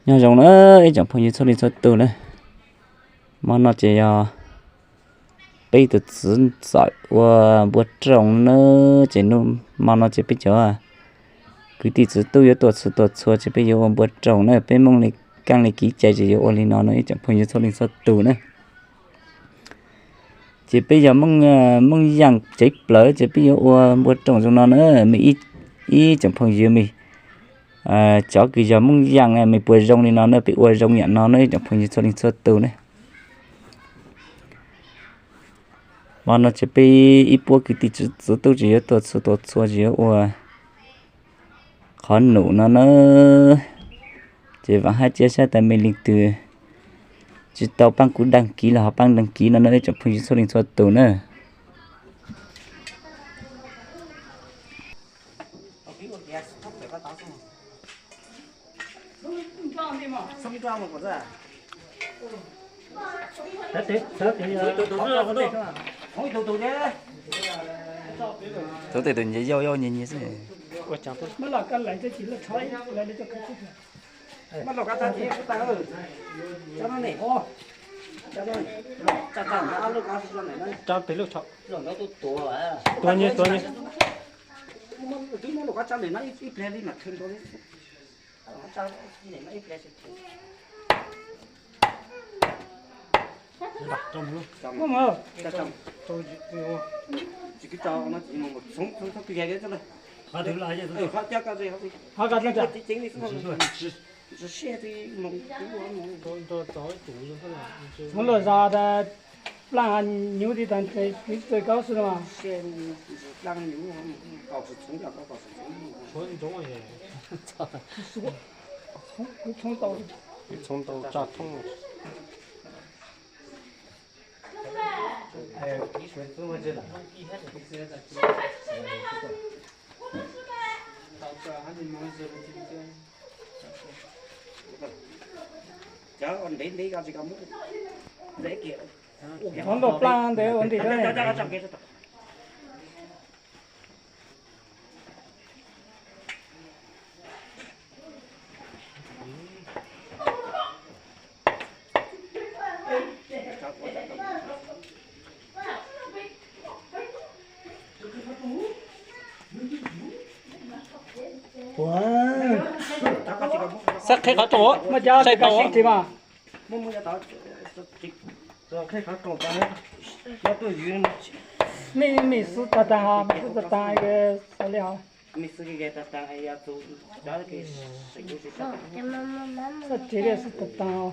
Nyob zoo na ib tsoom phooj ywg txhua leej txhua tus na, hmo no ces yog peb tus txiv ntxawm ua npua rooj na, ces hnub hmo no ces peb cov kwv tij txiv tub yuav tuaj txhua tuaj txhua ces peb yuav ua npua rooj na, peb Hmoob li keeb li kev cai ces yuav ua li no no ib tsoom phooj ywg txhua leej txhua tus na. Ces peb yog Hmoob Yeej cev plawv ces peb yuav ua npua rooj zoo no na, me ib tsoom phooj ywg me, cov kws yog Hmoob Yeej me puas zoo li no na, peb ua zoo yam no na ib tsoom phooj ywg txhua leej txhua tus na. Hmo no ces peb ib puab kwv tij txiv tub ces yuav tuaj txhua tuaj txhua ces yuav ua qhov num no na. Ces vam hab cia sab tas me leej twg tsis tau paab kuv daag kiv los ho paab daag kiv no na ib tsoom phooj ywg txhua leej txhua tus na. Tub tej tus nce yau yau nyias nyias xwb. Tuav nyias, tuav nyias. Txhoov luag zog tas plaaj nyuv ti tas kev txawj kaub xwb no. Txhoov tau tsa thoob. Txhoov tau plaaj ntev ua ntim. Xab qhib qhov rooj, saib tau. Mej, mej xwb tag tag, mej xwb tag tag, xav li hov. Xab tsev li xwb tag tag.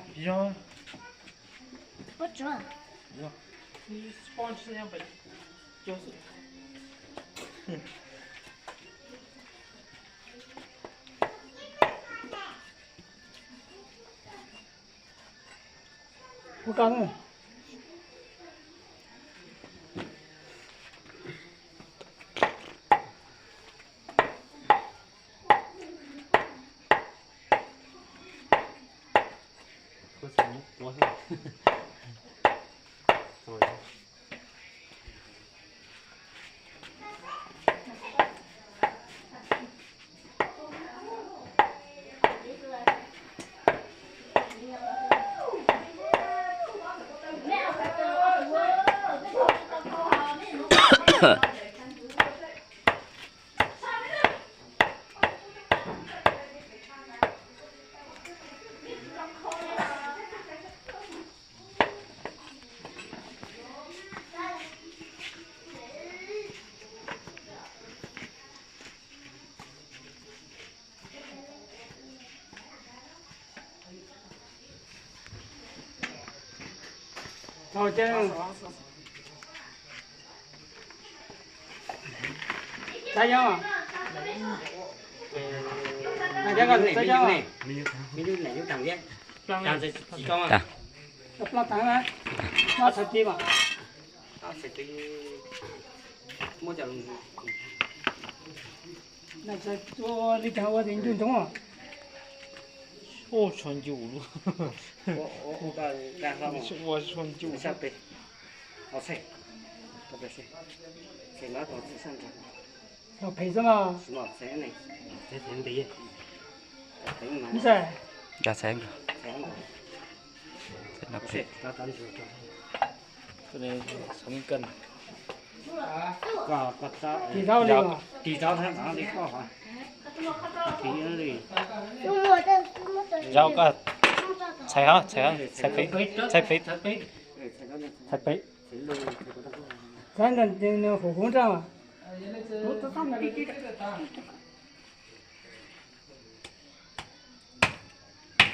Li cas ua ncuj ntoob. Ua tsho ncuj. Ua tsho ncuj. Los phem xwb mas. Ntxawm, Yog txhais, txhais no phem. Tis tau li os. Tis tau li os. Zaum koj txhais hov, txhais hov, txhais phem, txhais phem, txhais phem. Txhais ntawm nws hauv kuv nraj mas.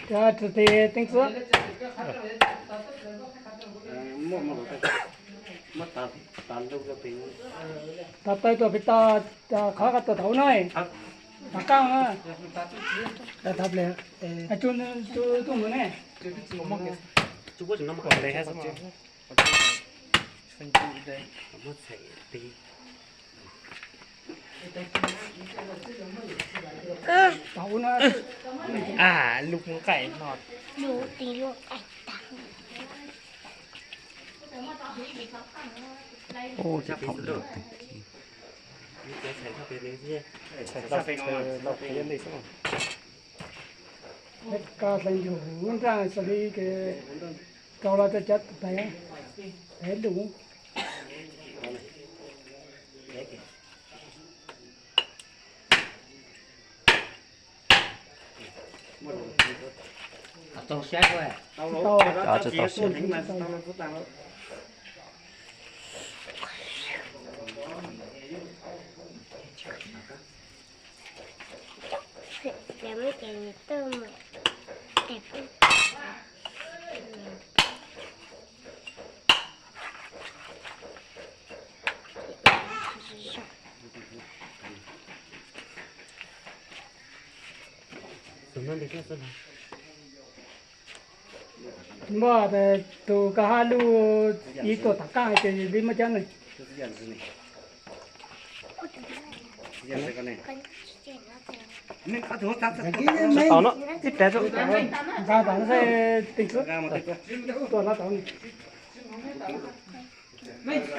Tsis tes teej txwb. Tav taw tuaj pem toj, qhov ko tuaj tau no. Tav qaj na. Tuaj mus ne. Lub nqaij no. Ub, cov phoom dawb. Ka hlais ncuj huv nraj xws li ke rau los rau cov tais, tais lus. Tsis tau siab. Muaj tus koj hab lub ib tuaj tom qab ces li muaj cab ne. Tsis tau no, ib pliag tso. Nqa tom no xwb, tis txwb tuaj lab tom.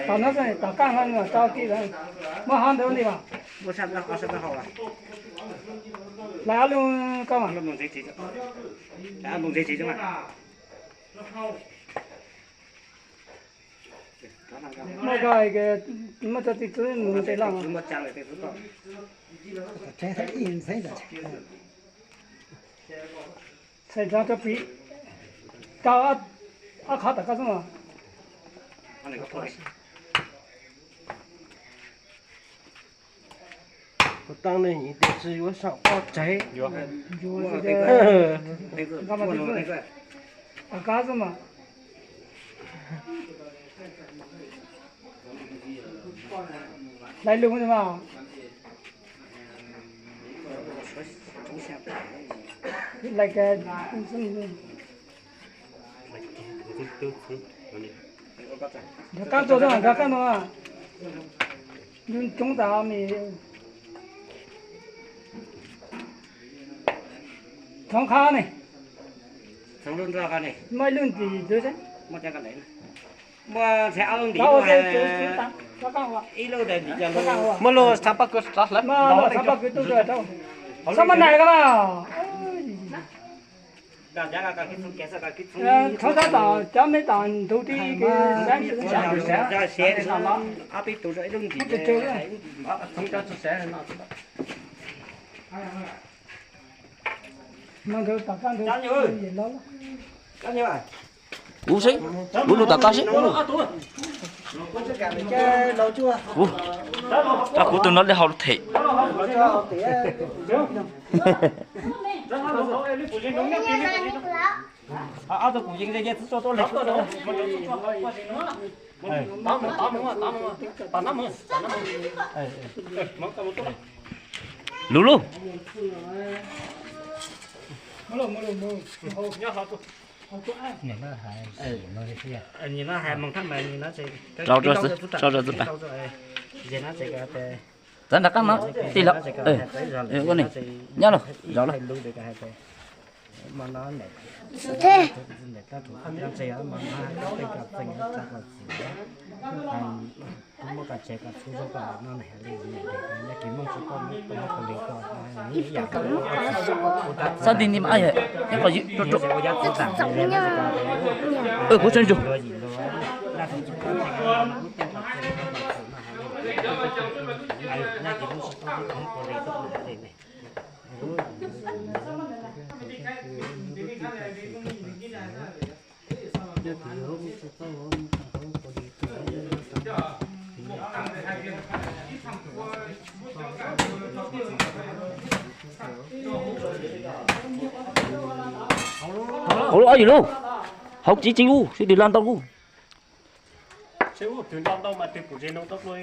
Tom no xwb, tom qab no tso kiag lawm. Muaj hab ntawd li mas. Hlais ob lub koj mas. Muaj koj, muaj tso tis txwb mus tes loj. Txhais nrov rau pem, rau ob qhov tom qab xwb mas. Kuv tau ne, tes tsis yuav saum koj tsev. Tom qab xwb mas. Hlais lus mas. Hlais ka nrov qab tuaj, nrov qab no. Coob tas me. Txhoov qhab ne. Muaj ib lub ntim txwv, muaj ib lub ntim, muaj lub txhab paj kws rov hlawv, txhab paj kws tuaj rau, txhob muab nais ko na. Txhob tab tom cov me tom ntug ti kws saib. Kuv seb, kuv lug tom qab seb. Kuv, kuv tus no li haus them. Lug lug. Rau rau xwb, rau rau xwb pas. Txav nram qab no, tij laug. Ua ni, nyob lawm, zaum lawm. Sab nti ni mas, ib qho ywm rau rau. Kuv tseem tsum. Hauv lub ob yim lub, hauv tsis tsis ub sib twv laj ntau kuj.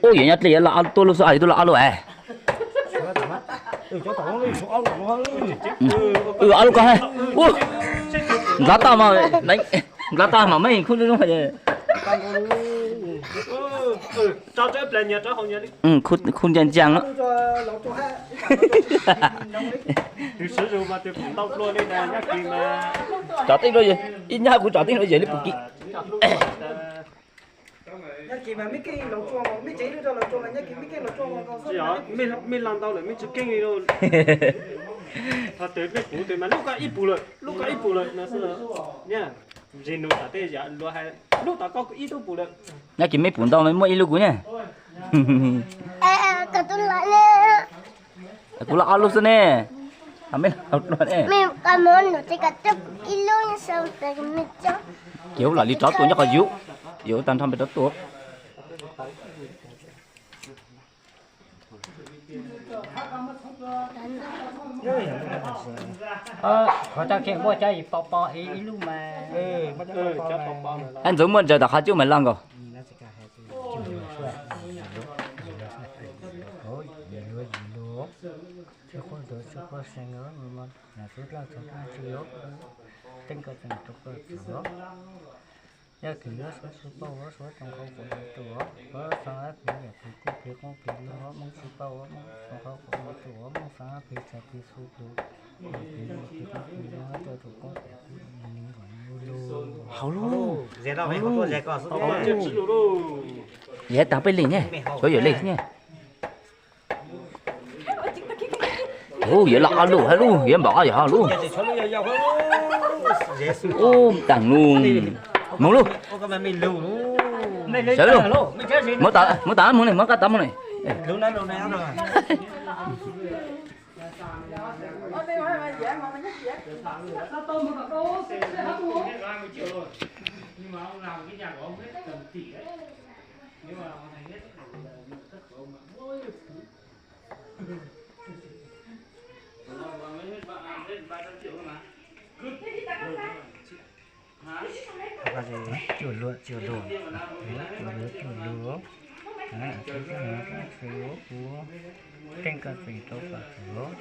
Ub, yuav nyob dlej yuav laj tuaj lub xwb, tuaj laj ob lub es. Ob lub koj he. Ub, nplab tag mas, nplab tag mas mej khub zoo. Khu ntsia ntsia. Tsom tej, ib nyab kuv tsom tej no yog li pus kis. Mej laj ntau lawm mej tsis keej li. Ho tes mej kuv tes mas lub koj ib pus lawm, lub koj ib pus lawm no xwb. Niaj, zis nus tam tej yam luag hais lub tom koj ib tug pus lawm. Nyob kis mej pus ntau mas muaj ib lub kuv ne. Kuv laj ob lub xwb ne. Mej laj luag ne. Ces lam li rov tua nyob qhov yus, yus tag nrho npe rov tua. Qhov tag kheej muaj cov ib pos pos ib lub mas. Ntxuav muaj ntsaws tom qhov cub mas laj nkaus. Yog kis yuav suav tsis pauj ua suav too qhau quav me tus, suav xaa ab pis yam pis kuj pis qoob pis loo, Moob tsis pauj ua Moob too qhau quav me tus, Moob xaa ab pis txhais pis xu tus, pis loo pis qoob pis loo, coj tus koob pis kuj neeg kom lug lug. Hauv lug, hauv lug. Yog tag peb leeg ne, tsuav yawm leej xwb ne. Ub, yuav laj ob lub hab lub, yuav npaum ob yam hab lub. Ub, taag lug. Moog lug. Sawv lug. Muab tas, muab tas moog ne, muab qab tas moog ne. Cuaj luaj, cuaj luaj, cuaj luaj, cuaj luaj. Kuv teej koj tseem rau koj txwm,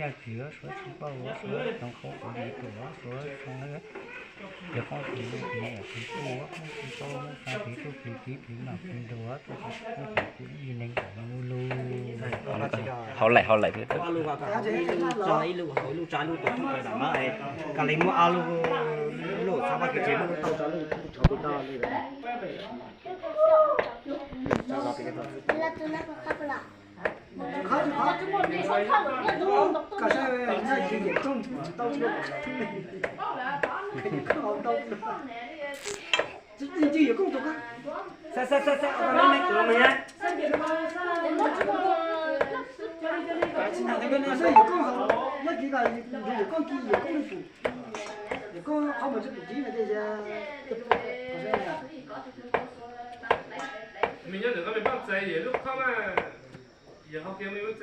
yog kis yuav suav tsis pauj ua suav too qhau quav me tus, suav xaa ab pis qoob pis loo, pis yam pis kuj, Moob tsis pauj ua Moob xaa ab pis tuaj pis kiv pis noj pis nrug, tuaj pis kuj pis kuj ib neeg kom lug lug. Hauv laim, hauv laim. Ib lub tso ib lub hauv ib lub tso ib lub tuaj, koj le muab ob lub, lub txhab paj kws tsev muab lub tau tso lub tshov pis toj li. Mej nyob ntawm koj mej paab txais yawg lub khob na, yawg qhov kiag mej paab